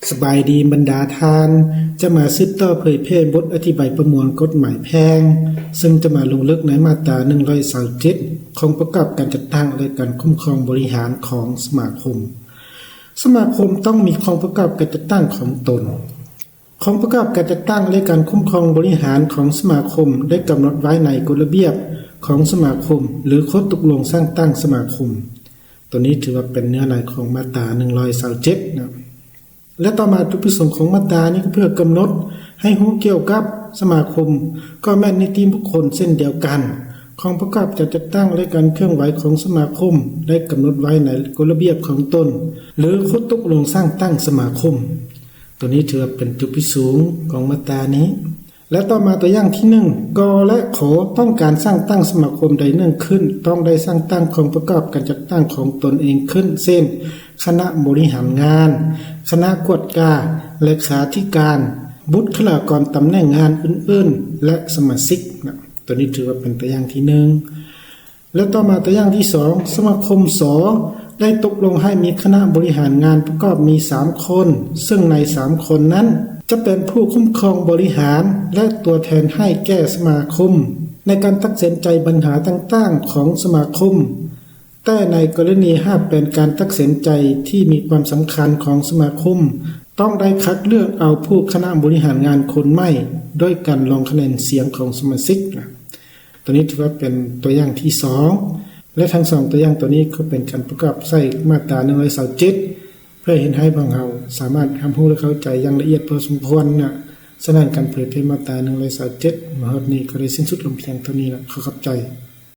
ສະບາຍດີບັນດາທ່ານ, ຈະມາສືບຕໍ່ເຜີຍແຜ່ບົດອະທິບາຍປະມວນກົດໝາຍແພ່ງ, ເຊິ່ງຈະມາລົງເລິກໃນມາດຕາໜຶ່ງຮ້ອຍຊາວເຈັດ ຂອງປະກອບການຈັດຕັ້ງ ແລະ ການຄຸ້ມຄອງບໍລິຫານຂອງສະມາຄົມ. ສະມາຄົມຕ້ອງມີຂອງປະກອບການຈັດຕັ້ງຂອງຕົນ. ຂອງປະກອບການຈັດຕັ້ງ ແລະ ການຄຸ້ມຄອງບໍລິຫານຂອງສະມາຄົມ ໄດ້ກຳນົດໄວ້ໃນກົດລະບຽບຂອງສະມາຄົມ ຫຼື ຂໍ້ຕົກລົງສ້າງຕັ້ງສະມາຄົມ. ຕົວນີ້ຖືວ່າເປັນເນື້ອໃນຂອງມາດຕາໜຶ່ງຮ້ອຍຊາວເຈັດນະ. ແລະ ຕໍ່ມາ ຈຸດປະສົງຂອງມາດຕານີ້ກໍເພື່ອກຳນົດໃຫ້ຮູ້ກ່ຽວກັບສະມາຄົມ, ກໍແມ່ນນິຕິບຸກຄົນເຊັ່ນດຽວກັນ. ຂອງປະກອບການຈັດຕັ້ງ ແລະ ການເຄື່ອນໄຫວຂອງສະມາຄົມ ໄດ້ກຳນົດໄວ້ໃນກົດລະບຽບຂອງຕົນ ຫຼື ຂໍ້ຕົກລົງສ້າງຕັ້ງສະມາຄົມ. ຕົວນີ້ຖືວ່າເປັນຈຸດປະສົງຂອງມາດຕານີ້. ແລະ ຕໍ່ມາຕົວຢ່າງທີໜຶ່ງ, ກ ແລະ ຂ ຕ້ອງການສ້າງຕັ້ງສະມາຄົມໃດໜຶ່ງຂຶ້ນ ຕ້ອງໄດ້ສ້າງຕັ້ງຂອງປະກອບການຈັດຕັ້ງຂອງຕົນເອງຂຶ້ນ ເຊັ່ນ ຄະນະບໍລິຫານງານ, ຄະນະກວດກາ, ເລຂາທິການ, ບຸດຄະລາກອນຕຳແໜ່ງງານອື່ນໆ ແລະ ສະມາຊິກນະ. ຕົວນີ້ຖືວ່າເປັນຕົວຢ່າງທີໜຶ່ງ. ແລະ ຕໍ່ມາຕົວຢ່າງທີສອງ, ສະມາຄົມ ສ ໄດ້ຕົກລົງໃຫ້ມີຄະນະບໍລິຫານງານປະກອບມີສາມຄົນ, ເຊິ່ງໃນສາມຄົນນັ້ນຈະເປັນຜູ້ຄຸ້ມຄອງບໍລິຫານ ແລະ ຕົວແທນໃຫ້ແກ່ສະມາຄົມ ໃນການຕັດສິນໃຈບັນຫາຕ່າງໆຂອງສະມາຄົມ. ແຕ່ໃນກໍລະນີຫາກເປັນການຕັດສິນໃຈທີ່ມີຄວາມສຳຄັນຂອງສະມາຄົມ, ຕ້ອງໄດ້ຄັດເລືອກເອົາຜູ້ຄະນະບໍລິຫານງານຄົນໃໝ່ ໂດຍການລົງຄະແນນສຽງຂອງສະມາຊິກນະ. ຕົວນີ້ຖືວ່າເປັນຕົວຢ່າງທີສອງ ແລະ ທັງສອງຕົວຢ່າງຕົວນີ້ກໍເປັນການປະກອບໃສ່ມາດຕາໜຶ່ງຮ້ອຍຊາວເຈັດ ເພື່ອເຮັດໃຫ້ພວກເຮົາສາມາດຮັບຮູ້ ແລະ ເຂົ້າໃຈຢ່າງລະອຽດພໍສົມຄວນນະ. ສະນັ້ນ ການເຜີຍແຜ່ມາດຕາໜຶ່ງຮ້ອຍຊາວເຈັດມາຮອດນີ້ກໍໄດ້ສິ້ນສຸດລົງພຽງເທົ່ານີ້ລະ. ຂໍຂອບໃຈ.